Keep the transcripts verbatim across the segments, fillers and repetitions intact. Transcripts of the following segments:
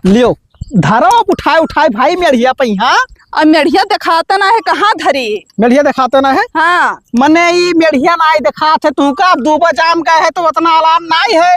लियो, धरो अब उठाए उठाए भाई मेढ़िया पइहाँ। अब मेढ़िया देखात नाहीं है, कहाँ धरी? मेढ़िया देखात नाहीं है? हाँ। मने ई मेढ़िया नाहीं देखात है तुहका, अब दूबो जाम गए है तो उतना आराम नाहीं है।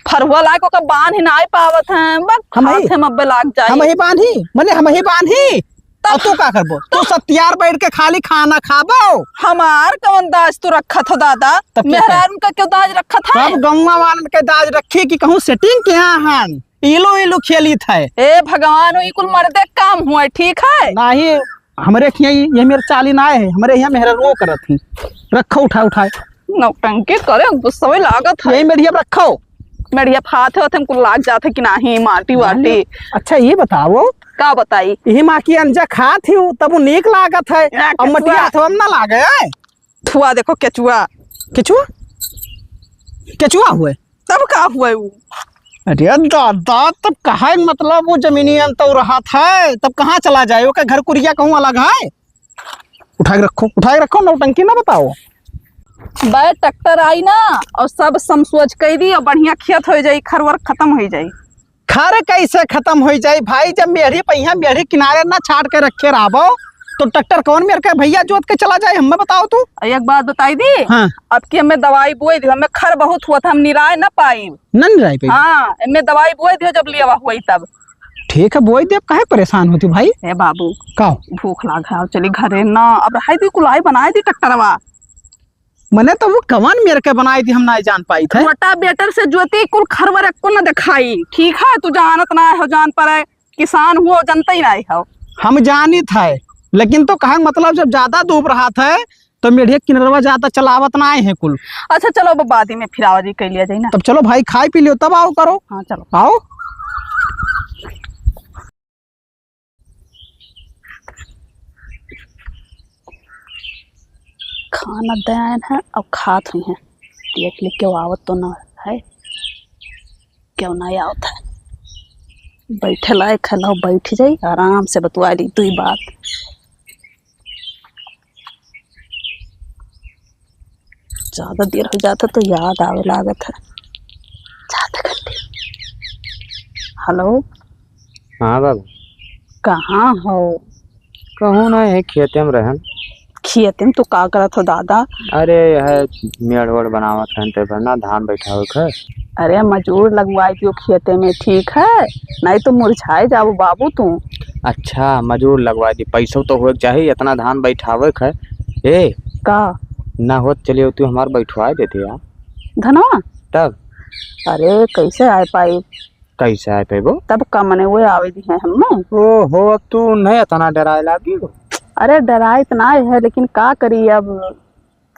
फरुआ लाग ओकर बान्ह ही नाहीं पावत है, बक हम ही, खात है मब्बे लाग जाए। हम ही बान्ही, मने हम ही बान्ही। तब और तू का करबो? तू तब सत्यार बैठ के खाली खाना खाबो। हमार कौन दाज तू रखत हो दादा? तब क्या मेहरारू का क्यों दाज रखत है? तब गौवा वालन के दाज रखी कि कहूँ setting के यहाँ हन, इलू इलू खेलित है। ए भगवान, ई कुल मर्दे के काम हुआ, ठीक है? नाहीं, हमरे खिया ये, ये मेरे चाली ना है, हमरे यहाँ मेहरारू करत ही। रखो उठा उठाए। नौटंकी करे, गुस्सा लागत है। यही मेढ़िया रखो। मेढ़िया फात है, ओथे कुल लाग जात है कि नाहीं, माटी वाटी। अच्छा, ये बताओ। का बताई? यही माँ की अंजा खात ही, तब वो नीक लागत है। या, अब मटिया केचुआ। हथवा में ना लागे, हैं? थुआ देखो, केचुआ। केचुआ? केचुआ हुए? तब का हुए उ? अरे दादा, तब कहे मतलब वो जमीनिया में तो रहत है, तब कहाँ चला जाए? ओके घर कुरिया कहूँ अलग है? उठा के रखो, उठा के रखो, नौटंकी ना बताओ। बे ट्रैक्टर आई ना और सब समसोच कई दी और बढ़िया खेत हो जाई, खरवर खत्म हो जाई। खर कैसे खत्म हो जाई भाई, जब मेढ़ी पहिया मेढ़ी किनारे ना छाट के रखे रहबो तो ट्रैक्टर कौन मेर के भैया जोत के चला जाए, हमें बताओ तू। एक बात बताई दी। हाँ। अब की हमें दवाई बोई दी, हमें खर बहुत हुआ था, हम निराय ना पाई। ना निराय पाई। हाँ, हमें दवाई बोई दियो जब लियावा हुई तब। ठीक है, बोई देब, काहे परेशान होती भाई? ए बाबू, का? भूख लाग है, चली घरे ना, अब रहाई दी, कुलाई बनाए दी ट्रैक्टरवा। मने तो वो कवन मेर के बनाई दी, हम ना जान पाई थे। रोटावेटर से जोती कुल खरवर एको न दिखाई, ठीक है, तू जानत ना हो, जान पर है, किसान हुआ, जनता ही ना हो। हम जानित है, लेकिन तो कहे मतलब जब ज्यादा दूब रहत है, तो मेढ़िया किनरवा ज्यादा चलावत ना आए हैं कुल। अच्छा, चलो, अब बाद में फिर आवाजी कर लिया जाए ना। तब चलो भाई, खाई पी लियो, तब आओ करो। हाँ, चलो। आओ। खाना दे आए हैं, अब खात हुई हैं। देख ली, क्यों आवत तो ना है, क्यों ना आवत है। बैठे लायक है, लाओ बैठ जाई, आराम से बतुआ ली दुई बात। ज्यादा देर हो जाता तो याद आवे लागत है। ज्यादा कर ले। हेलो। हाँ बाबू। कहाँ हो? कहूँ ना, यही खेते में रहन। खेते में तू का करत हो दादा? अरे, यह मेड़ वेड़ बनावत रहन, ते भर ना धान बैठावे के। अरे, मजूर लगवाई दियो खेते में, ठीक है, नहीं तो मुरझाए जाबो बाबू तू। अच्छा, मजूर लगवाई दी, पैसो तो होए के चाही, इतना धान बैठावे के है। ए, का? ना होत चलियो तू हमार बैठवाए देते यार। धनवा? तब? अरे, कैसे आए पाई? कैसे आए पाइबो? तब का मने वो आवे दी है हमें। ओहो, अब तू नहीं इतना डराए लागी हो। अरे, डराए तो ना है, लेकिन का करी अब,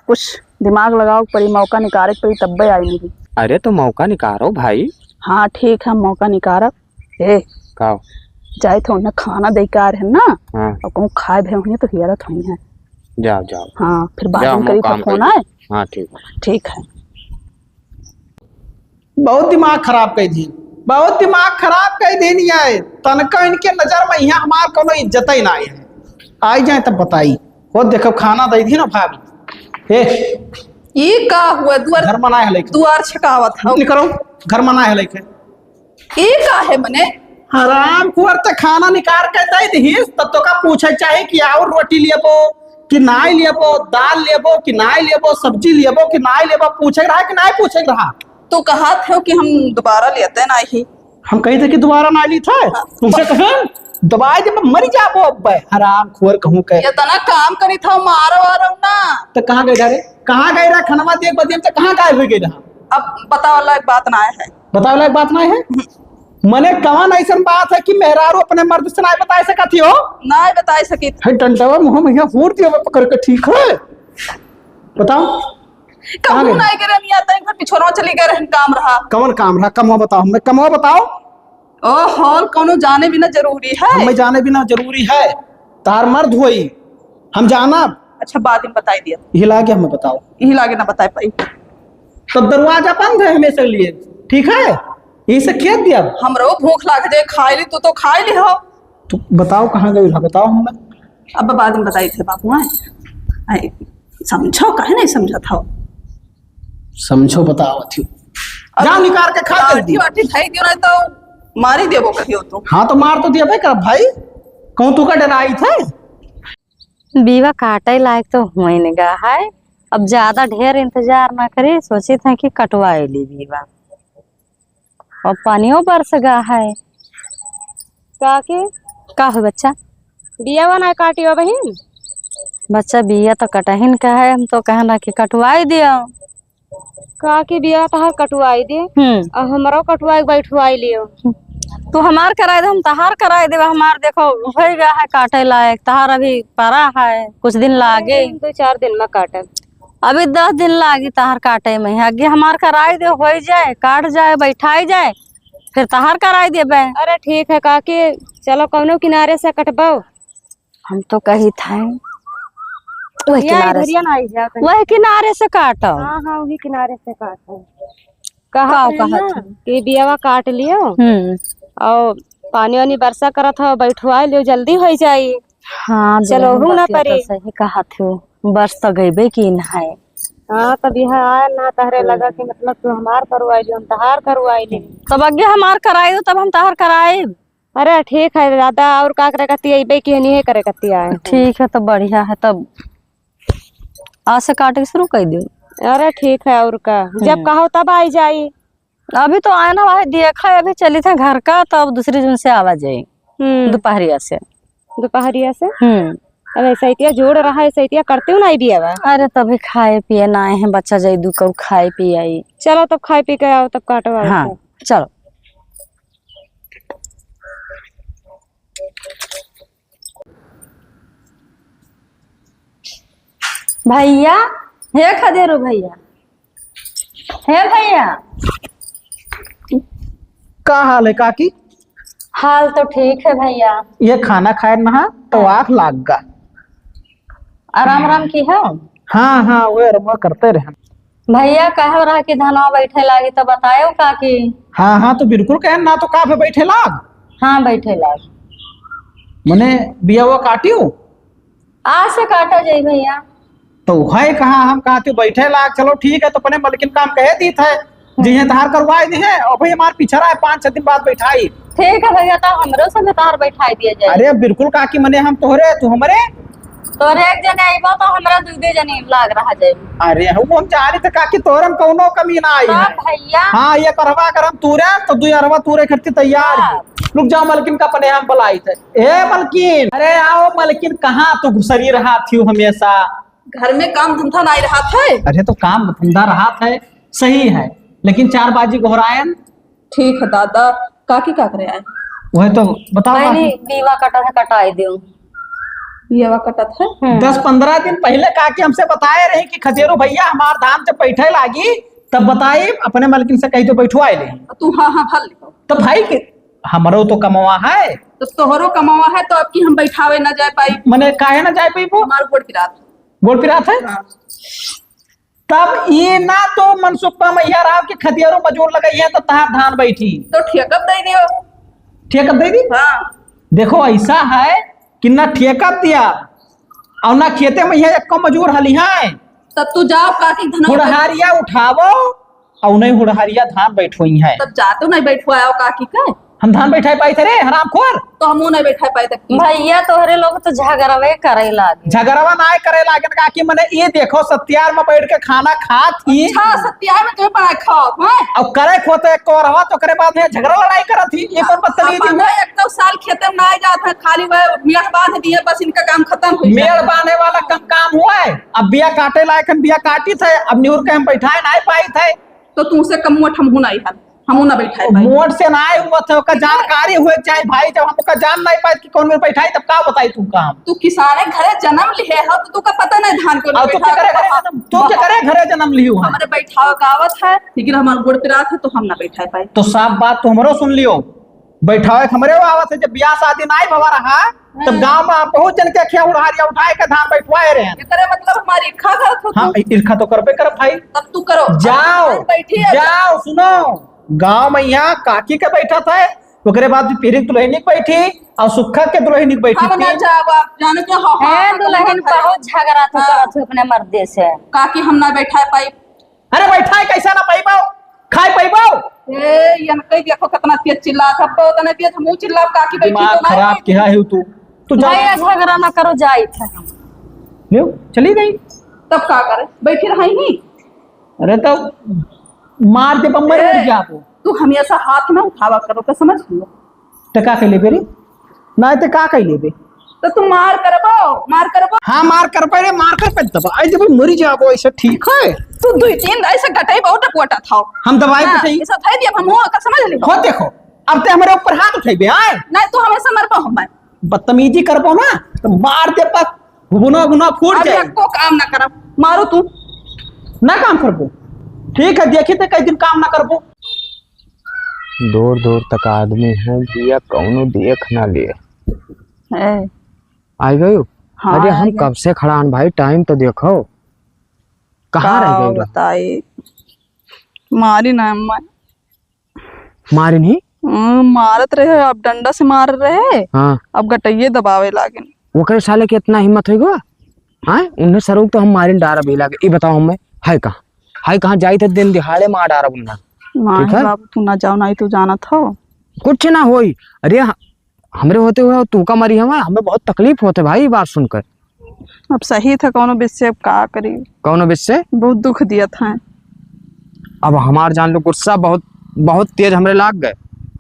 कुछ दिमाग लगाओ परी, मौका निकारे के परी, तब्बे आई मिली। अरे तो मौका निकारो भाई। हाँ ठीक है, मौका निकारब। ए, का? जाए थे उन्हें खाना दे के आ रहे हैं ना, हाँ। और कहूँ खाए भे हुई तो हियरत हुई हैं। जाओ, जाओ। हाँ, फिर बाद जाओ, में हम करी काम तो फोन करी। आए। हाँ, ठीक। ठीक है। बहुत दिमाग खराब कइ दिहिन, बहुत दिमाग खराब कइ दिहिन। ये तनका इनके नजर में यहाँ हमार कोनो इज्जत ही ना है। आई जाए तब बताई। हो देखो खाना दे दी ना भाभी। हे। ई का हुआ? दुआर, घर मनाए है लेके। दुआर छकावत हो। निकलो, घर मनाए है लेके। ई का है मने? हराम खोर ते खाना निकाल के दे दिहिस, तब तो का पूछे चाहे कि और रोटी लेबो कि नाई लेबो, दाल लेबो कि नाई लेबो, सब्जी लेबो कि नाई लेबो, पूछे रहा कि नाई पूछे रहा? तू कहत हो कि हम दोबारा लेते नाहीं। हम कही थे कि दोबारा ना ली थे। हाँ। तुमसे कहे, दबाई दे, मरी जाबो अब। हराम खोर कहूँ के। इतना काम करी था, मारो वारो ना। तो कहाँ गए रे? कहाँ गए रहा? खनवा देख बदियम तो कहाँ गायब हो गए रहा? अब बताओ लायक बात ना है। बताओ लायक बात ना है? हम्म। मने कवन ऐसन बात है कि मेहरारू अपने मर्द से ना बताए सकत ही हो? ना बताए सकित। है डंडवा मुँह में यहाँ फोड़ दिया मैं पकड़ के, ठीक है? बताओ। कहाँ कहूँ गए? नहीं गए रहनी, आता एक बार पिछोरवा चली गए रहन, काम रहा। कवन काम रहा? कमवा बताओ, हमें कमवा बताओ। ओ, हॉल कोनो जाने बिना जरूरी है? हमें जाने बिना जरूरी है? तार मर्द होई, हम जानब। अच्छा, बाद में बताई दिया। यही लागे हमें बताओ। यही लागे ना बताए पाई। तब दरवाजा बंद है हमेशा लिए, ठीक है? यही से खेत दिया। हमरो भूख लाग जाए, खाए ली, तू तो खाए ली हो। तू बताओ कहाँ गई रहा, बताओ हमें। अब बाद में बताई थे बाबू, आए। आए, समझो, काहे नहीं समझत हो? समझो, बताओ थी। अब जाओ निकाल के खा लाठी जल्दी। वाठी खाई दियो, नहीं तो मारी देबो कहियो तू। हाँ, तो मार तो देबे कर भाई, कहूँ तू का डराई थे? बीवा काटे लायक तो होइन गा है, अब ज्यादा ढेर इंतजार ना करे, सोचित है कि कटवाए ली बीवा। अब पानियो बरस गा है। का के? का हो बच्चा? बियावा ना काटियो बहिन? बच्चा, बिया तो कटहिन का है, हम तो कहना कि कटवाई दियो। का के बिया तहार कटवाई दे, हम्म। और हमरो कटवाई बैठवाई लियो। तू हमार कराए दे, हम तहार कराए देबे। हमार देखो होइ गा है काटे लायक, तहार अभी परा है, कुछ दिन लागे। दो चार दिन में काटब। अभी दस दिन लागी तहार काटे में, आगे हमार कराई दे, होइ जाए, काट जाए, बैठाई जाए, फिर तहार कराई देबे। अरे ठीक है काकी, चलो कौनो किनारे से कटबो। हम तो कही था वही या किनारे से, इधरिया ना आई जा कहीं। वही किनारे से काटो। हाँ, हाँ, वही किनारे से काटो। कहा का था कहत ना है? कि बियावा काट लियो हम्म। और पानी वानी बरसा करत हो, बैठवा लियो, जल्दी होइ जाई। हाँ, चलो, दुल्हन हूँ ना बतिया तो परी। सही कहत हो, बरस तो गइबे की न है। हाँ, तब यहाँ आयल ना तहरे हम्म। लगा कि मतलब तू हमार करवाई लियो, हम तहार करवाई ली। तब आगे हमार कराई हो, तब हम तहार कराई। अरे ठीक है दादा, और का करे कती अइबे कि नहीं करे कती आए। ठीक है, तो बढ़िया है, तब आज से काटे के शुरू कर दियो। अरे ठीक है, और का, जब हम्म। कहो तब आई जाई। अभी तो आए ना भाई, देखा है, अभी चली थे घर का, तो अब दूसरी जून से आवा जाए हम्म। दोपहरिया से। दोपहरिया से? हम्म। अब ऐसा इतिया जोड़ रहा है, ऐसा इतिया करते हो ना आई बियावा। अरे तभी खाए पिए ना आए हैं, बच्चा जाई दू कौर खाए पिए आई। चलो तब खाए पी के आओ, तब काटो आओ हाँ, सब। चलो। भैया, हे खदेरू भैया, हे भैया। का हाल है काकी? हाल तो ठीक है भैया। ये खाना खाए नहा तो हाँ। आँख लाग गा। आराम आराम की हो? हाँ, हाँ, वो आराम करते रहे। भैया, कहे रहा कि धनवा बैठे लागी, तो बतायो काकी। हाँ, हाँ, तो बिल्कुल कहे ना, तो का पे बैठे लाग? हाँ, बैठे लाग। मने बियावा काटियो? आज से काटा जाई भैया। तो है कहाँ, हम कहते बैठे लाग, चलो ठीक है, तो अपने मलकिन काम कहे दी थे, हम्म। जी हैं, तहार करवाए दी है, और भाई हमार पीछा रहा है, पाँच छह दिन बाद बैठाई। ठीक है भैया, तो हमरो से तार बैठाई दिया जाए। अरे बिल्कुल काकी, मने हम तोहरे, तू हमरे। तोहरे एक जने अइबो तो हमरा दुइ दुइ जने लाग रहा जाए। अरे वो हम जा रहे थे काकी, तोहरे में कौनो कमी ना आई हाँ है। भैया। हाँ, ये करवा करम तूरे, तो दुइ अरवा तूरे खर्ची तैयार हाँ। है। रुक जाओ मलकिन का अपने हम बुलाई थे। ए मलकिन, अरे आओ मलकिन, कहाँ तू घुसरी रहा थी हमेशा? घर में काम धंधा नाई रहा था। अरे तो काम धंधा रहा था, सही है, लेकिन चार बाजी गोहरायन ठीक है दादा, काकी का करे आए? वह तो बताओ बहनी, काकी। बीवा कटत है, कटाई दियो। बीवा कटत है? हम्म। दस पन्द्रह दिन पहिले काकी हमसे बताए रही कि खदेरू भैया हमार धान जब बैठे लागी तब बताई, अपने मलकिन से कही तो बैठवाए ले। तू हाँ हाँ भर लियो। तो भाई के हमरो तो कमवा है। तो तोहरो कमवा है तो अब की हम बैठावे ना जाए पाई। मने काहे ना जाए पाई वो? हमार गोड़ पिरात। गोड़ पिरात है? हाँ। तब ई ना तो मनसुखवा मैया राव के खतियारो मजूर लगई है तो तहार धान बैठी। तो ठेकब दे दियो। ठेकब दे दी? हाँ। देखो ऐसा है कि ना ठेकब दिया और ना खेते में यह एक मजूर हली है। तब तू जाओ काकी धनवा हुड़हारिया उठावो और नहीं हुड़हारिया धान बैठोई है। तब जा तो नहीं बैठवाओ काकी का। हम धान बैठाए पाई थे रे हरामखोर। तो हमहू नहीं बैठाए पाई तक की। भैया तोहरे लोग तो झगड़ावे करे लागे। झगड़ावा नाय करे लागन काकी, मने ये देखो सत्यार में बैठ के खाना खात ही। अच्छा, सत्यार में तुम्हें बनाए खाओ, हैं? अब करे खोते एक को रहा तो करे बाद में झगड़ा लड़ाई करत ही। ये कौन बदतमीजी हम हुआ? एक तो साल खेते में ना जात है, खाली वह मेड़ बांध दिए, बस इनका काम खत्म हो गया। मेड़ बांधे वाला कम काम हुआ है। अब बिया काटे लायक हम बिया काटी थे, अब निहुर के हम बैठाए ना पाई थे। तो तुमसे कम मोट हमहू नहीं है, हमहू ना बैठाए पाई। मोट से ना आए हुआ थे, ओकर जानकारी हुए के चाहे भाई, जब हम ओकर जान नहीं पाए कि कौन में बैठाई, तब का बताई तुमका हम? तू किसाने घरे जन्म लिहे हो, तो तुका पता नहीं धान को और तू बैठा केकरे घरे जन्म, तू केकरे घरे जन्म लिहू है? हमरे बैठावे का आवत है, लेकिन हमार गोड़ पिरात है, तो हम ना बैठाए पाए। तो साफ बात तो हमरो सुन लियो, बैठावे के हमरे वो आवत है, जब बियाह शादी नाई भवा रहा, तब हाँ। गांव में बहुत जन के अखिया हुड़हारिया उठाए के धान बैठवाए रहे हैं। एकरे मतलब हमारी ईर्खा करत हो हाँ, तू? ईर्खा तो करबे करब भाई। तब तू करो। जाओ, अब बैठी है। जाओ, सुनो, गांव में यहाँ काकी के बैठा था, ओकरे बाद फिर दुल्हनी के बैठी और सुखा के दुल्हनी के बैठी हम ना थी। जाओ, आप जानो क्या हो, ए, हाँ, दुल्हन हाँ, बहुत झगड़ा तू हाँ। करत हो अपने मर्दे से। काकी हम ना बैठा पाई। अरे बैठा है, कैसा ना पाई बाओ? खाए पइबो? ए, यन कई देखो कितना तेज चिल्लात है, अब तो तने तेज हमहू चिल्लाब, काकी बैठी दिमाग तो ना खराब है। किहा है तू। तू जा। भैया झगड़ा ना करो, जाइत है हम। लियो, चली गई। तब का करे? बैठी रही ही। अरे तो मार दे, बम्बर ए, मर जाबो। तू हमेशा हाथ ना उठावा करो, का समझ लियो? तो का कह लेबे रे? ना तो का कह लेबे? तो तू मार करबो, मार करबो। हाँ, मार करबे रे, मार करबे। दबा, आई दबा, मरी जाबो, ऐसा ठीक है? तू दुई तीन दाई से गटई बहुत टपवटा था। हम दवाई हाँ, बताई। ऐसा था दिया, हम हो, का समझ ले। हो देखो, अब ते हमारे ऊपर हाथ उठेबे, आए? नहीं, तू हमेशा मरबो हमारे। बदतमीजी करबो ना, तो मार दे, बस घुघुना उघुना फूट अब जाए। एको काम ना करब, मारो तू। ना काम करबो? ठीक है, देखी थे कई दिन काम ना करबो। दूर दूर तक आदमी है भैया, कौनो देख ना लिए। है। आ गयो? हाँ, अरे, हम आ गए। कब से खड़ा हन भाई, टाइम तो देखो। कहाँ रह का गई रहा? बताई, मारी ना अम्मा। मारे नहीं? हम्म, मारत रहे, अब डंडा से मार रहे, हाँ। अब गटइये दबावे लागे। ओकरे साले के इतना हिम्मत होइ गवा? हाँ, उन्हें सरोग तो हम मारिन डारब ही लागे। ई बताओ हमें, है कहाँ? है कहाँ? जाई थे दिन दिहाड़े मार डारब उन्हें। नहीं ठीक है? बाबू, तू ना जाओ, नहीं तू जानत हो। कुछ ना होई। अरे, ह-, हमरे होते हुए तू का मरी हमें, हमें बहुत तकलीफ होते भाई, ये बात सुनकर। अब सही था, कौनो बिस्से अब का करी? कौनो बिस्से? बहुत दुख दिया था। अब हमार जान लो गुस्सा बहुत, बहुत तेज हमरे लाग गए।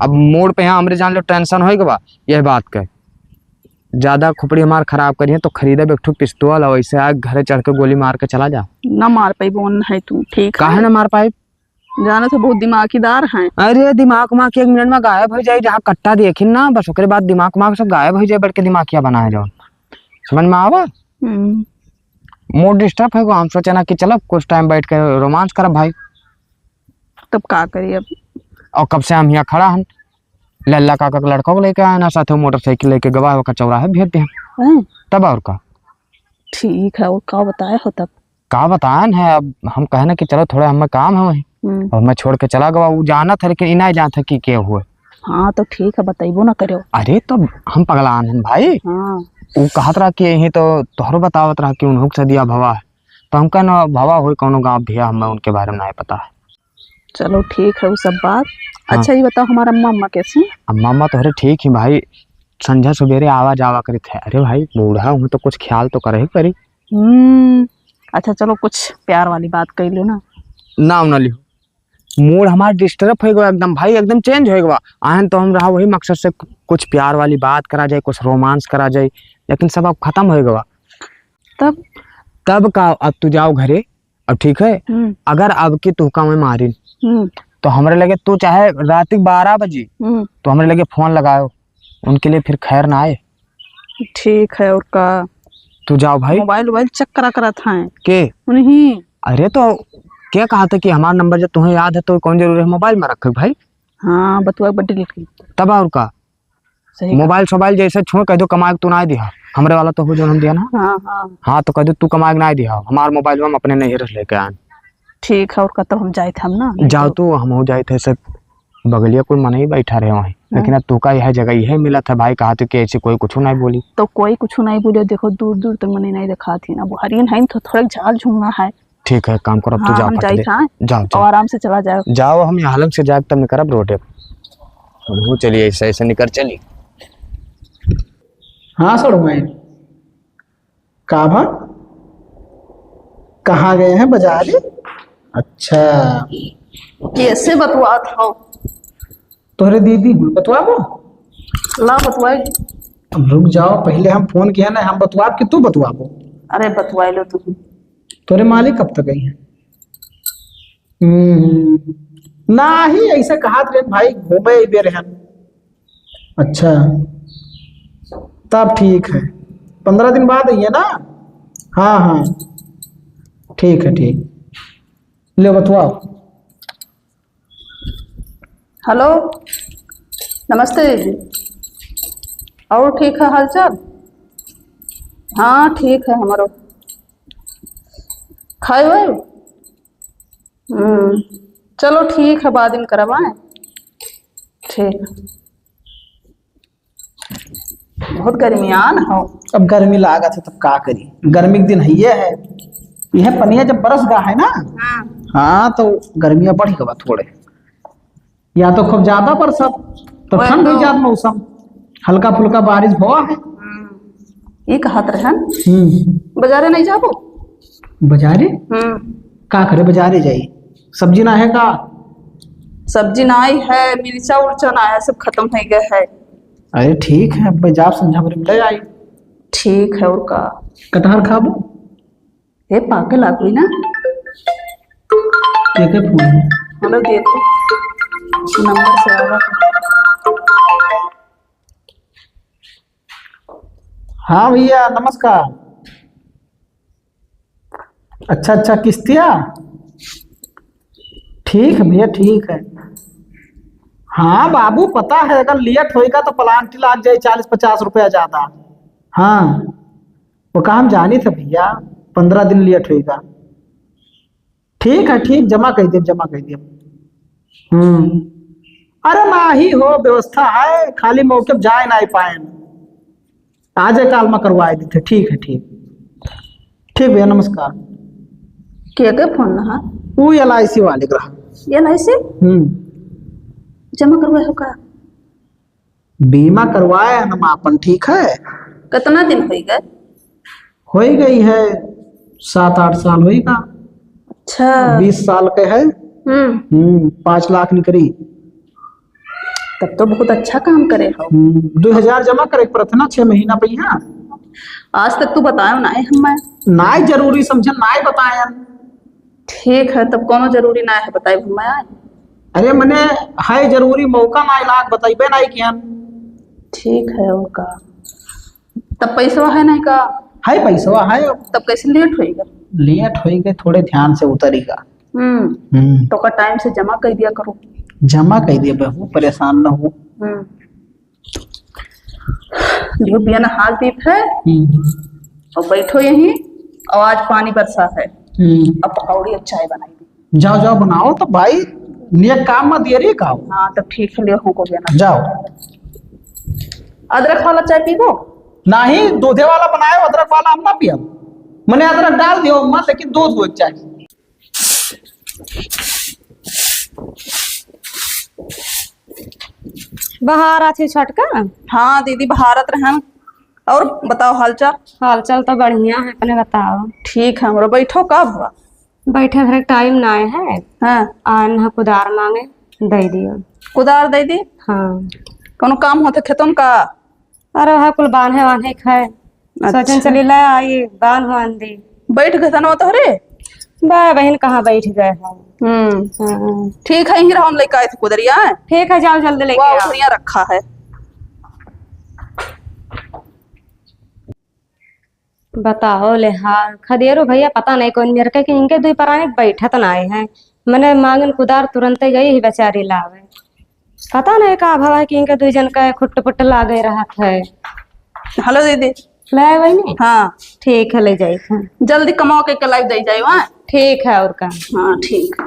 अब मूड पे यहाँ हमरे जान लो टेंशन होई गवा, यह बात के। ज्यादा खोपड़ी हमार खराब करिहे तो खरीदब एक ठो पिस्तौल और ऐसे आके घरे चढ़ के गोली मार के चला जा। ना मार पाइबो, नहीं तू, ठीक है? काहे ना मार पाइब? जाना तो बहुत दिमागीदार हैं। अरे दिमाग उमाग के एक मिनट में गायब हो जाई, जहाँ कट्टा देखिन ना बस ओकरे बाद दिमाग उमाग सब गायब हो जाए, बड़के दिमागिया बनाए जाओ। समझ में आवा? हम्म। मूड डिस्टर्ब है, हम सोचे ना कि चलब कुछ टाइम बैठ के रोमांस करब भाई। तब का करी अब? और कब से हम यहाँ खड़ा हन, लल्ला काका के लड़का को लेके आए ना, साथे मोटरसाइकिल लेके गवा ओकर चौराहे भेज दे। हैं? तब और का? ठीक है, और का बताए हो तब? का बताएन है, अब हम कहे ना कि चलो थोड़ा हमें काम है वहीं, हम्म। और मैं छोड़ के चला गवा, वो जानत है लेकिन इनाय जानत है कि के हुए। हाँ तो ठीक है, बताइबो ना करो। अरे तो हम पगलान हैं भाई। हाँ। वो कहत रहा कि यही तो तोहरो बतावत रहा कि उन्हों से दिया भवा है, तो हम कहना भवा हुई कौनो गाँव भैया, हमें उनके बारे में नहीं पता है। चलो ठीक है वो सब बात। हाँ। अच्छा ये बताओ हमारा अम्मा अम्मा कैसी? अम्मा अम्मा तोहरे ठीक ही भाई, संझा सुबेरे आवा जावा करित है। अरे भाई बूढ़ा हूँ तो कुछ ख्याल तो करे ही करी। हम्म, अच्छा चलो कुछ प्यार वाली बात कर लो ना। नाम ना लिहो, मूड हमार डिस्टर्ब हो गवा एकदम भाई, एकदम चेंज हो गवा। आयन तो हम रहा वही मकसद से कु-, कुछ प्यार वाली बात करा जाए, कुछ रोमांस करा जाए, लेकिन सब अब खत्म हो गवा। तब? तब का, अब तू जाओ घरे, अब ठीक है, हम्म। अगर अब की तुहका मैं मारिन, हम्म। तो हमरे लगे तू चाहे रात के बारह बजे, हम्म। तो हमरे लगे फोन लगाओ, उनके लिए फिर खैर ना आए। ठीक है, और का? तू जाओ भाई। मोबाइल वोबाइल चेक करा करत हैं। के? उन्हीं। अरे तो क्या कहा था कि हमारा नंबर जब तुम्हें याद है तो कौन जरूरी है मोबाइल में रखे भाई? हाँ, बतुआ बड्डे लिख। तब और का? सही मोबाइल सोबाइल जैसे छोड़, कह दो कमाए के तू ना दिहा, हमरे वाला तो हो जो हम दिया ना। हाँ, हाँ। हाँ, तो कह दो तू कमाए के ना दिहा, हमार मोबाइल हम अपने नहीं रख लेके आन। ठीक है, और कतौ हम जाइत हम ना, नहीं जाओ तो। तू, हम हो जाइत है सब, बगलिया कोई मनई बैठा रहे वहीं, हाँ। लेकिन अब तू का यह जगह यह मिला था भाई, कहा तू कि ऐसे कोई कुछ नहीं बोली। तो कोई कुछ नहीं बोले, देखो दूर दूर तक मनई नहीं दिखा थी ना, बुहारियन है तो थोड़ा झाल झुमना है। ठीक है, काम करो, तू हाँ, जाओ हम फट जाइत दे। हाँ। जाओ, जाओ। और आराम से चला जाओ। जाओ, हम यहाँ लंग से जाए तब निकरब रोडे। हम चलिए, ऐसे, ऐसे निकर चली। हाँ, सड़ुआइन। का भा? कहाँ गए हैं, बाजार? अच्छा। कैसे बतुआत हो? तोहरे दीदी हुई, बतुआबो? ला बतुआई। अब रुक जाओ, पहले हम फोन किया ना, हम बतुआब कि तू बतुआबो? अरे बतुआई लो तुम। तोरे मालिक कब तक आई हैं? हम्म, नाही, ऐसे कहात रहन भाई, घूमे अइबे रहन। अच्छा, तब ठीक है, पन्द्रह दिन बाद अइहे ना? हाँ, हाँ, ठीक है, ठीक। ले बतुआओ। हेलो, नमस्ते दीदी। और ठीक है हालचाल? हाँ, ठीक है हमरो। खाए हुए? हम्म, चलो ठीक है, बाद में करब आए। ठीक। बहुत गर्मियान हो। अब गर्मी लागत है, तब का करी, गर्मी के दिन है, ये है, यह पनिया जब बरस गा है ना, हाँ। हाँ, तो गर्मिया बढ़ गवा थोड़े। या तो खूब ज्यादा बरसत, तो वही ठंड हुई तो। जात मौसम, हल्का फुल्का बारिश भवा है। हम्म, ये कहत रहन, हम्म। बाजारे नहीं जाबो? बाजारे? हम्म। का करे बाजारे जाई? सब्जी ना है का? सब्जी ना आई है, मिर्चा उर्चा ना है, सब खत्म हो गया है। अरे ठीक है, अब जाब संझा बरे में ले आई। ठीक है, और का? कटहर खाबो? ए, पाके लागुई ना। के के फोन है? हेलो, देखो, नंबर से आवा। हाँ भैया, नमस्कार। अच्छा, अच्छा, किस्तिया? ठीक है भैया, ठीक है। हाँ बाबू, पता है, अगर लेट होएगा तो प्लांट लाग जाए चालीस पचास रुपया ज्यादा। हाँ, वो काम जानी था भैया, पन्द्रह दिन लेट होएगा। ठीक है, ठीक, जमा कर दिया, जमा कर दिया। हम्म। अरे नाही हो, व्यवस्था है, खाली मौके पे जाए नाही पाए। आज एक काल में करवाए देते। ठीक है, ठीक। ठीक भैया, नमस्कार। के के फोन रहा? वो एल आई सी वाले के रहा। एल आई सी? हम्म। जमा करवाए हो का? बीमा करवाए हैं हम आपन, ठीक है। कितना दिन होई गए? होई गई है, सात आठ साल होई का। अच्छा। बीस साल के है। हम्म। हम्म, पाँच लाख निकरी। तब तो बहुत अच्छा काम करे हो। हम्म, दो हजार जमा करे के पड़त है ना, छह महीना पे यहाँ। आज तक तू बतायो ना है हमें। नाय जरूरी समझन, नाय बतायन। ठीक है, तब कोनो जरूरी ना है बताए हमें। अरे मने है जरूरी, मौका ना लाग बताइबे ना कियन। ठीक है, और का। तब पैसवा है नहीं का? है पैसवा है। तब कैसे लेट होएगा? लेट होएगा, थोड़े ध्यान से उतरेगा। हम्म। हम्म। तो का टाइम से जमा कर दिया करो। जमा कर दिया बहू, परेशान न हो। हम्म। जो बिया नहा दीप है, हम्म। और बैठो यहीं, और आज पानी बरसा है, हम्म। अब पकौड़ी और चाय बनाई दी। जाओ, जाओ, बनाओ तो भाई, नियत काम मत देरी का हो। हाँ, तो ठीक है, लियो, हमको बिया ना। जाओ। अदरक वाला चाय पीबो? नहीं, दूधे वाला बनायो, अदरक वाला हम ना पियब। मने अदरक डाल दियो अम्मा, लेकिन दूध हो चाय। बहारत ही छोटका? हाँ दीदी, बहारत रहन। और बताओ हालचाल? हालचाल तो बढ़िया है, अपने बताओ। ठीक है, हमरो बैठो, का हुआ? बैठे भरे टाइम ना आए है। हाँ। आ ना कुदार मांगे, दे दियो। कुदार दे दी? हाँ। कोनो काम होते खेतन का? अरे वह कुल बांधे वान्हे खाए। अच्छा। सोचन चली ले आई, बांध वान दी। बैठ गए तनवा तोहरे? बा बहिन, कहाँ बैठ गए हैं। हम्म। हाँ। ठीक है, यहीं रहो, हम लेके आए थे कुदरिया। ठीक है, जाओ जल्दी लेके वाह, आओ। बढ़िया रखा है। बताओ ले हाल, खदेरो भैया पता नहीं कौन मेर के कि इनके दुई पराने बैठत ना आए हैं। मने मांगन कुदार तुरंते गई ही बेचारी लावे। पता नहीं का भवा है कि इनके दुई जन का खुट्ट पुट्ट लागे रहत है। हेलो दीदी। ले आई वही नहीं? हाँ। ठीक है, ले जाई थे। जल्दी कमाओ के लाई दे जाए वहाँ। ठीक है, और का? हाँ, ठीक है।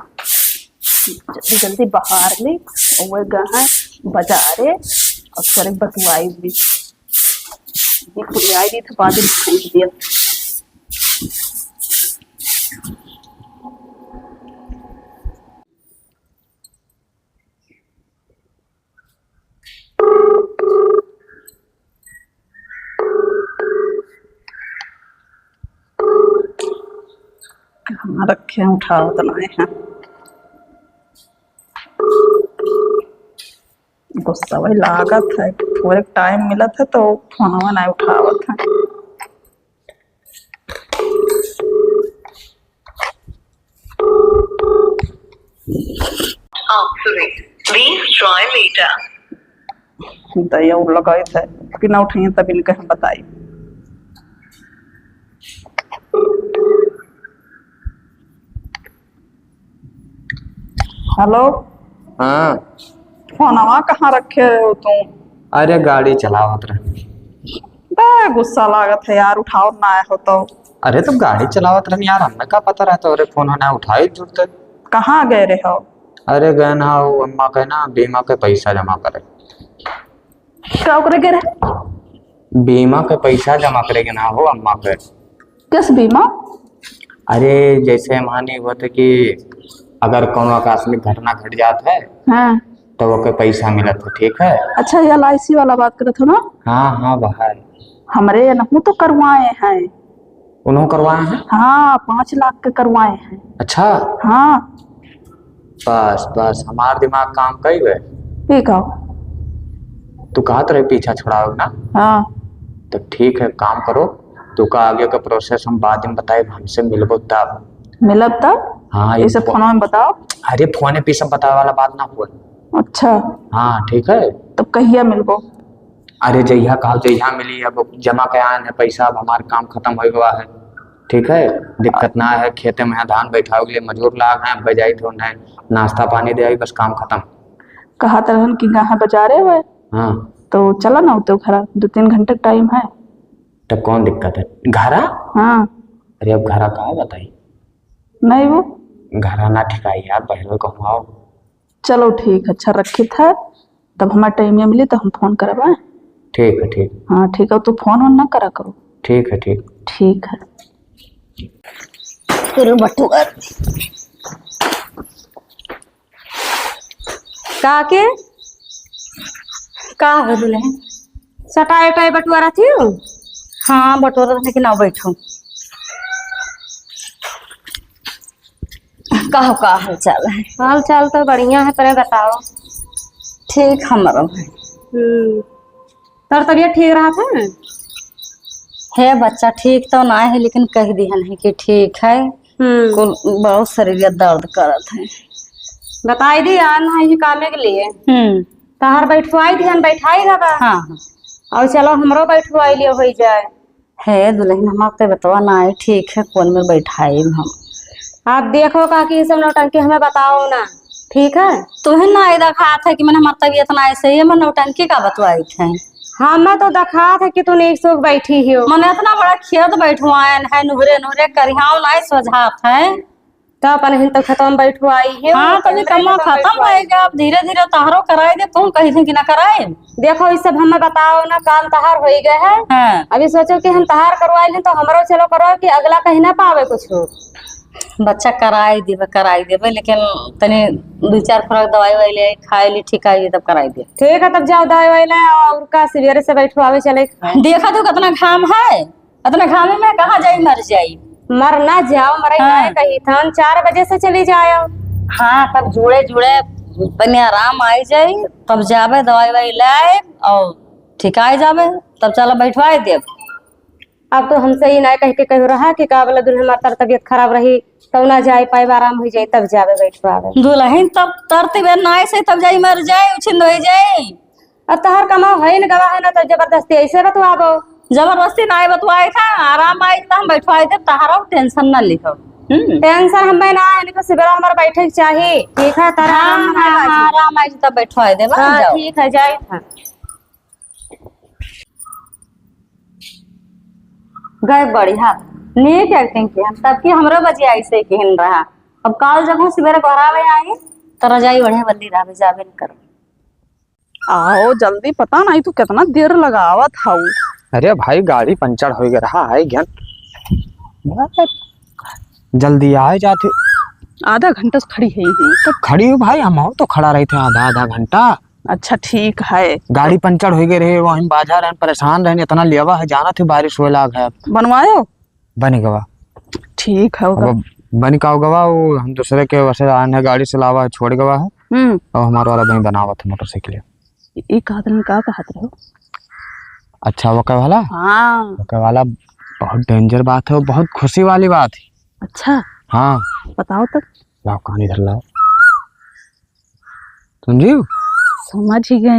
जल्दी जल्दी बहार ली, और वह गए हैं बाजारे, और करे बतुआई भी। ये कुल आई दी तो बाद में फेंक दिया। कहाँ रखे हैं, उठावत नाहीं है। गुस्सा वही लागत है, थोड़े टाइम मिलत है तो फोनवा नाहीं उठावत है। आप सुने, please try later। दया उ लगाई थे कि ना उठाइए, तब इनके हम बताई। हेलो। हाँ। फोनवा कहाँ रखे हो तुम? अरे, गाड़ी चलावत रहे। बे, गुस्सा लागत है यार, उठाओ ना आए हो तो। अरे, तो गाड़ी चलावत रहन यार, हमें का पता रहता, अरे, फोन ना उठाए जुड़ते। कहाँ गए रहे हो? अरे, गए ना, वो अम्मा के ना बीमा के पैसा जमा करे। का ओकरे के रहे? बीमा के पैसा जमा करे के ना हो अम्मा के। किस बीमा? अरे, जैसे मानी हुआ था कि अगर कोनो आकस्मिक घटना घट जात है, हाँ। तो ओके पैसा मिलत है, ठीक है? अच्छा, ये एल आई सी वाला बात करत हो ना? हाँ, हाँ, वह है। हमरे एनहू तो करवाए हैं। उन्हों करवाए हैं? हाँ, पाँच लाख के करवाए हैं। अच्छा। हाँ। बस, बस, हमार दिमाग काम कई बे। ठीक है। तू कहत रहे पीछा छुड़ावे ना? हाँ। तो ठीक है, काम करो, तू का आगे का प्रोसेस हम बाद में बताए, हमसे मिलबो तब। मिलब तब? हाँ, ये ऐसे फो-, फोन में बताओ। अरे, फोन पे सब बतावे वाला बात ना हुआ। अच्छा। हाँ, ठीक है। तब कहिया मिलबो? अरे, जइहा कहा, जइहा मिली, अब जमा के आन है पैसा, अब हमार काम खत्म हो गवा है, ठीक है, दिक्कत ना है, खेते में है, धान बैठावे के लिए मजूर लाग हैं, अब जाई थे उन्हें नाश्ता पानी दे आई, बस काम खत्म। कहत रहन कि गहा बाजारे हुए। हाँ। तो चला ना, तो घर दो तीन घंटे टाइम है। तो कौन दिक्कत है? घरा? हाँ। अरे, अब घरा का बताई? नहीं वो। घरा ना ठिकाई यार, बहरवे कहूँ आओ। चलो ठीक है, अच्छा रखित है, तब हमार टाइम मिली तो हम फोन करब, हाँ? ठीक है, ठीक। हाँ, ठीक है, तू फोन वोन ना करा करो। ठीक है, ठीक। ठीक है। तेरे बटुआ। का के? का हो दुल्हन? सटाए उटाए बटुआरा थी? हाँ, बटुआरा थी कि ना बैठो। कहो, का हाल चाल है? हाल चाल तो बढ़िया है, पर बताओ। ठीक हमरो है। हम्म। तोर तबीयत ठीक रहत है? हे बच्चा, ठीक तो ना है, लेकिन कह दिहन है कि ठीक है। हम्म। कुल बहुत शरीर दर्द करत है। बताई दी, आन है ये कामे के लिए। हम्म। तहार बैठवाई दिहन, बैठाई रहा। हाँ, हाँ। और चलो, हमरो बैठवाई लिए होई जाए। हे दुल्हन, हमार तो बतवा ना आई, ठीक है, कौन में बैठाई हम। आप देखो काकी, ये सब नौटंकी हमें बताओ ना, ठीक है? तुहे ना आई देखात है कि मैंने हमार तबीयत ना ऐसे ही है, मैं नौटंकी का बतवाई थे। हमें तो देखात है कि तू नीक सुख बैठी ही हो। मैंने इतना बड़ा खेत बैठवायन है, नुहरे नुहरे करिहाव ना सोझात है। तो अपन हिन तो खेतवा में बैठवाई है, हाँ, तो अभी कमवा खत्म होइगा, अब धीरे धीरे तहरो कराई दे, तुम कही थी कि ना कराए। देखो, ई सब हमें बताओ ना, काम तहार होई गए है। हाँ। अभी सोचो कि हम तहार करवाई लें, तो हमरो चलो करो कि अगला कहीं ना पावे कुछ हो। बच्चा कराई देबे, कराई देबे, लेकिन तनी दो चार खुराक दवाई वाई ले आई, खाए ली, ठीक आई, तब कराई दे। ठीक है, तब जाओ दवाई वाई ले आओ, और का सवेरे से बैठवावे चले। देखा तो कितना घाम है, अतना घामे में कहाँ जाई मर जाई। मर ना जाओ, मरे हाँ। ना कही थन, चार बजे से चली जाओ। हाँ, तब जुड़े जुड़े तनी आराम आई जाई, तब जाबे दवाई वाई लाए और ठिकाए जाबे, तब चला बैठवाए देब। अब तो हमसे ही ना कह के कहो रहा कि का बोला दुल्हन हमार तर तबीयत खराब रही, तब ना जाए पाए, आराम हो जाए तब जाबे बैठवावे। दुल्हन तब तरती बे ना से तब जाई मर जाए, उछिंद हो जाए। अब तहार कमाओ है न गवा है ना, तो जबरदस्ती ऐसे बतवाबो। जबरदस्ती ना बतवाए था, आराम आई तो हम बैठवाए देब, तहारा टेंशन ना लिहो। हम्म। टेंशन हमें ना है, इनको सिबेरा हमारे बैठे के चाही। ठीक है, तारा हाँ, आराम ना हाँ, बाजी। हाँ, आराम आई तब बैठवाए देब, हाँ, जाओ। ठीक है, जाए। हाँ। गए बढ़िया, नीक एक्टिंग की हम, तब की हमरो बजिया ऐसे किहन रहा। अब काल जब हम सिबेरा घरावे आई, तो रजाई ओढ़े बल्ली रहबे, जाबे न करो। आओ जल्दी, पता नहीं तू कितना देर लगावत हऊ। अरे भाई, गाड़ी पंचर हो गया रहा है, घन जल्दी आए जाते। आधा घंटा से खड़ी है ही। तो खड़ी हो भाई, हम हो तो खड़ा रहे थे आधा, आधा घंटा। अच्छा, ठीक है। गाड़ी पंचर हो गए रहे, वहीं बाजार रहन, परेशान रहन, इतना लेवा है, जाना थे बारिश होए लाग है। बनवायो? बन गवा। ठीक है, ओकर अब बन का गवा, वो हम दूसरे के वैसे आन है, गाड़ी से लावा है, छोड़ गवा है। हम्म। और हमारा वाला वहीं बनावत है मोटरसाइकिल। ई कहत रहन, का कहत रहो? अच्छा, वो का वाला? हाँ। वो का वाला बहुत डेंजर बात है, वो बहुत खुशी वाली बात है। अच्छा। हाँ। बताओ तब। लाओ, कान इधर लाओ। समझियो? समझ ही गया।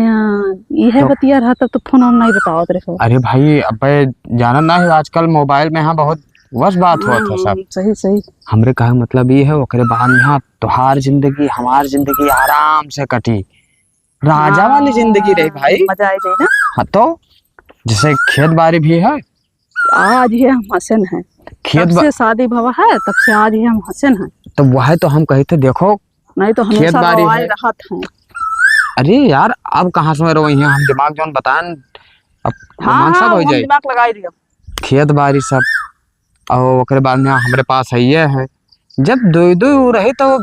यह हाँ। बतिया रहा तब तो फोन हम नहीं बतावत रहो। अरे भाई, अबे जानत ना है, आजकल मोबाइल में हाँ बहुत वस बात होत है सब। हम्म, सही, सही। हमरे कहे मतलब ये है, ओकरे बाद में हाँ तोहार जिंदगी, हमार जिंदगी आराम से कटी, राजा वाली जिंदगी रही हाँ, भाई। मजा आ जाए ना। हाँ तो, जैसे खेत बाड़ी भी है। आज ही हम हंसन हैं। खेत तब बा- से शादी भवा है, तब से आज ही हम हंसन हैं। तो वह तो हम कही थे, देखो, नहीं तो हमेशा खेत बाड़ी रोआए है। रहत हैं। अरे यार, अब कहाँ से रोई हैं हम, दिमाग जौन बताएं, अब हाँ, रोमांस हाँ, सब हो हम जाए। दिमाग लगाई दिया। खेत बाड़ी सब, और ओकरे बाद में हमरे पास है ये है, जब दो दो रही तो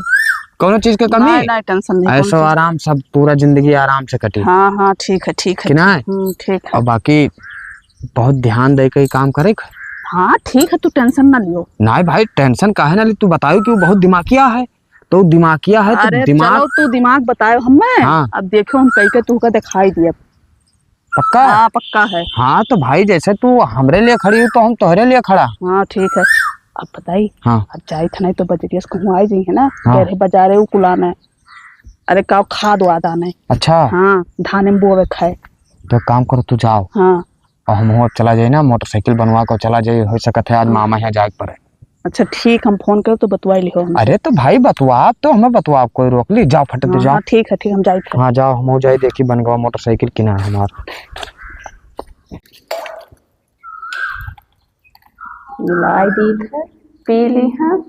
कौनो चीज के कमी? नहीं, नहीं, tension नहीं, ऐशो कौनो चीज। आराम, सब पूरा जिंदगी आराम से कटी। हाँ, हाँ, ठीक है, ठीक है, कि नहीं? हम्म, ठीक है। और बाकी बहुत ध्यान दे के काम करे। हाँ, ठीक है, तू tension ना लियो। नहीं भाई, tension काहे ना ली, तू बतायो कि वो बहुत दिमागिया है, तो दिमागिया है तो अरे दिमाग चलो, तू दिमाग बतायो हमें। हाँ। अब देखो, हम कई के तू का दिखाई दिया। पक्का? हाँ, पक्का है। हाँ, तो भाई, जैसे तू हमरे लिए खड़ी हो, तो हम तोहरे लिए खड़ा। हाँ, ठीक है। अब बताई, हाँ। अब जाई था नहीं तो बजरिया से कहूँ आई जाई है ना, हाँ। गहरे बाजारे उ कुला में। अरे, का खाद वाद आने। अच्छा। हाँ, धान में बोवे खाए। तो काम करो, तू जाओ। हाँ। और हम अब चला जाई ना, मोटरसाइकिल बनवा के चला जाई, हो सकत है आज हाँ। मामा यहाँ जाए के पड़े। अच्छा, ठीक, हम फोन करो तो बतवाई लिहो हमसे। अरे तो भाई, बतवा तो हमें बतवा, कोई रोक ली? जाओ, फट दे, हाँ, जाओ। हाँ, ठीक है, ठीक, हम जाई फिर। हाँ, जाओ, हम हो जाए, देखी बन गवा मोटरसाइकिल कि ना हमार। मिलाई दी है, पी ली है,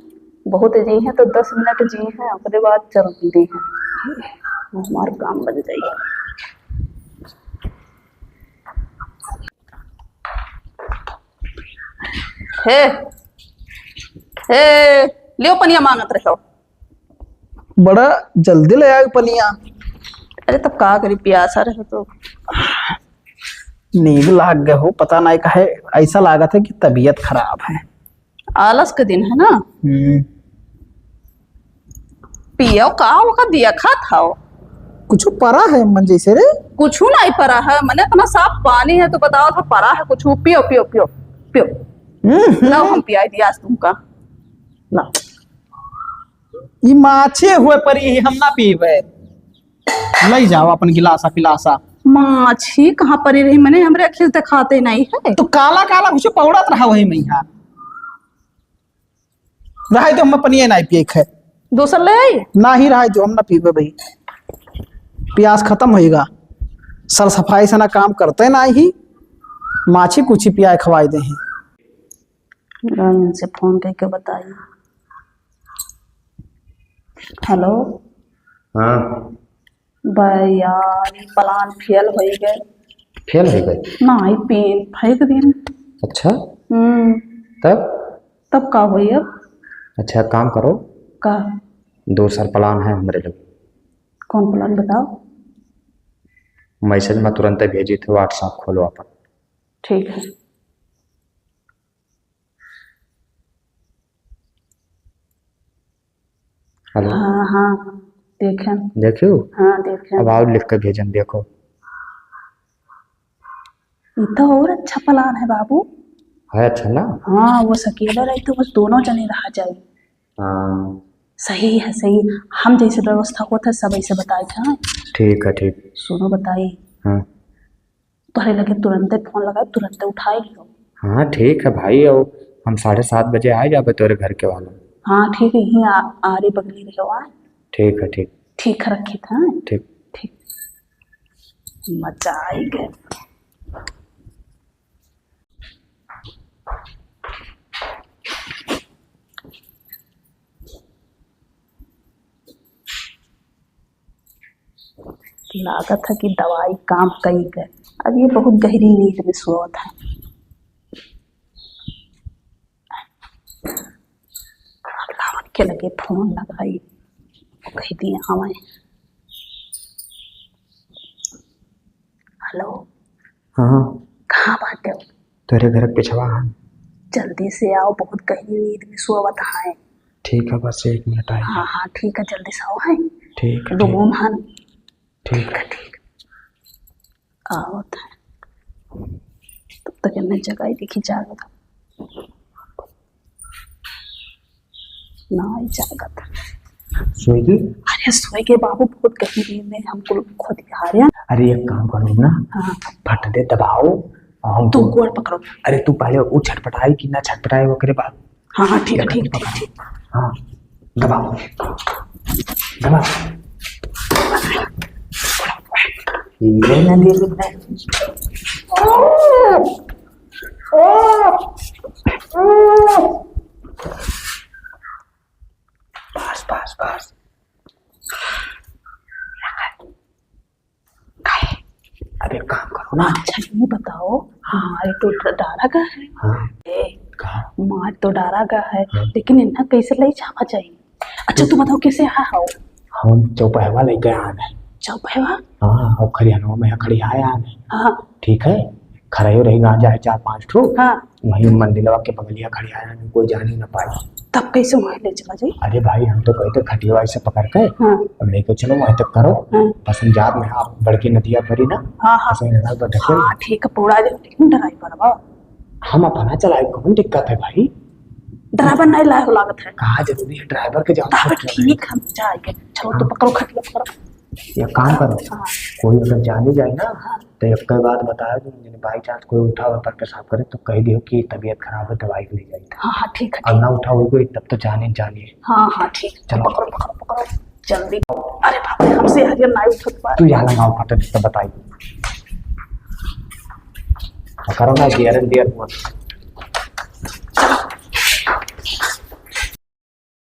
बहुत जी है तो दस मिनट जी है, ओकरे बाद चल दी है, हमार काम बन जाई। हे, हे, लियो पनिया मांगत रहो। बड़ा जल्दी ले आयो पनिया। अरे तब का करी, प्यासा रहे तो। नींद लाग गए हो, पता नहीं काहे ऐसा लागत है कि तबीयत खराब है। आलस के दिन है ना। हम्म। पियो का, ओका दिया खात हव। कुछ परा है मन जैसे रे? कुछ नहीं परा है, मने इतना साफ पानी है तो बताओ था परा है कुछ? पियो, पियो, पियो, पियो। हम्म। लाओ हम पियाई दिया आज तुमका। ला। ई माछे हुए परी ही, हम ना पीबे। लई जाओ अपन गिलासा पिलासा। माछी कहाँ परी रही, मने हमरे अखिल दिखाते नहीं है। तो काला काला कुछ पौड़त रहा वही में यहाँ। रहाई दो, हम पनिया नहीं पिए खाए। दोसर ले आई? ना ही रहाई दो, हम ना पीबे भाई। प्यास खत्म होएगा। सर सफाई से ना काम करते ना ही। माछी कुछी पियाए खवाई दे हैं। रंजन से फोन करके बताई। हेलो। हाँ। भाई यार, ई plan फेल होई गए। फेल होई गए? ना, ई पेन फेंक दिन। अच्छा? हम्म। तब? तब का होई अब? अच्छा, काम करो। का? दोसर plan है हमरे लगे। कौन plan बताओ? Message में तुरंते भेजी थे, WhatsApp खोलो अपन। ठीक है। हेलो। हाँ, हाँ, देखेन। देखियो? हाँ, देखेन। अब आओ लिख के भेजन, देखो। ई तो और अच्छा plan है बाबू। है अच्छा ना? हाँ, वो अकेले रही तो बस दोनों जने रहा जाए। हाँ। सही है, सही। हम जैसे व्यवस्था होत है सब ऐसे बताए थे, हाँ? ठीक है, ठीक। सुनो बताई। हाँ। तोहरे लगे तुरंते फोन लगाए, तुरंते उठाए लियो। हाँ, ठीक है भाई, और हम साढ़े सात बजे आ जाबे तोरे घर के वाला। हाँ, ठीक है, यहीं आ, आरे बगली रहो, आ। ठीक है, ठीक। ठीक है, रखी था। ठीक। ठीक। मजा आई गए। लागत है कि दवाई काम कई गए। अब ये बहुत गहरी नींद में सोवत है। अब लावन के लगे फोन लगाई, कह दिए हमें। हेलो। हाँ। कहाँ बाटे हो? तोरे घर के पिछवा है। जल्दी से आओ, बहुत गहरी नींद में सोवत है। ठीक है, बस एक मिनट आए। हाँ, हाँ, ठीक है, जल्दी से आओ, है। ठीक है, रूम ठीक। वूम हन। ठीक। ठीक है, ठीक। आवत है। तब तक इन्हें जगाई देखी जागत। ना ही जागत। सोएगी? अरे सोएगी बाबू, बहुत गहरी नींद में हमको खुद ही आ रहे हैं। अरे एक काम करो ना, हाँ। फट दे दबाओ और हम तू गोड़ पकड़ो। अरे तू पहले वो छटपटाई कि ना छटपटाई, ओकरे बाद हाँ, हाँ, ठीक है, ठीक है, ठीक है। हाँ, दबाओ। दबाओ। ये ना दे दे। बस, बस, बस। काहे? अब एक काम करो ना। अच्छा, ये बताओ, हाँ। हमारे तो ड-, डारा गा है। हाँ। ए, कहाँ? हमारे तो डारा गा है, हाँ। लेकिन इन्हें कैसे ले जावा जाए? अच्छा, तू बताओ, कैसे आया हो? हम चौपहवा लेके आए हैं। चौपहवा? हाँ, और खरियानवा में खड़ियाए आए हैं। हाँ। ठीक है, खरयो रही गांजा है चार पांच ठो। हाँ। वहीं मंदिरवा के बगलिया खड़ियाए आए हैं, कोई जान ही ना पाई। तब कैसे वहीं ले चला जाई? अरे भाई, हम तो कहे थे खटिया ऐसे पकड़ के हाँ। और लेके चलो वहीं तक करो। हाँ। बस हम जात में, आप बड़की नदिया परी ना, हाँ, हाँ। बस वहीं लगा दो ढकेल। हाँ, ठीक है, पूरा दिन लेकिन ड्राइवर बा। हम अपना चलाए, कौन दिक्कत है भाई? ड्राइवर नहीं लाए हो लागत है। कहाँ जरूरी है ड्राइवर के जाओ? हाँ, ठीक, हम जाएंगे। चलो, तो हाँ। पकड़ो खटिया, पकड़ो। एक काम करो, हाँ। कोई अगर जाने जाए ना, हाँ। तो एक बात बताओ, जो by chance कोई उठा हुआ पर पेशाब करे, तो कह दियो कि तबीयत खराब है, दवाई के लिए जाए। हाँ, हाँ, ठीक है, और ठीक। ना उठा हुई कोई, तब तो जाने, जाने। हाँ, हाँ, ठीक। चलो। पकड़ो, पकड़ो, पकड़ो, जल्दी। अरे बाप रे, हमसे हरियर नहीं उठत बा। तू यहाँ लगाओ, फटे तो बताई। करो ना, गियर, गियर।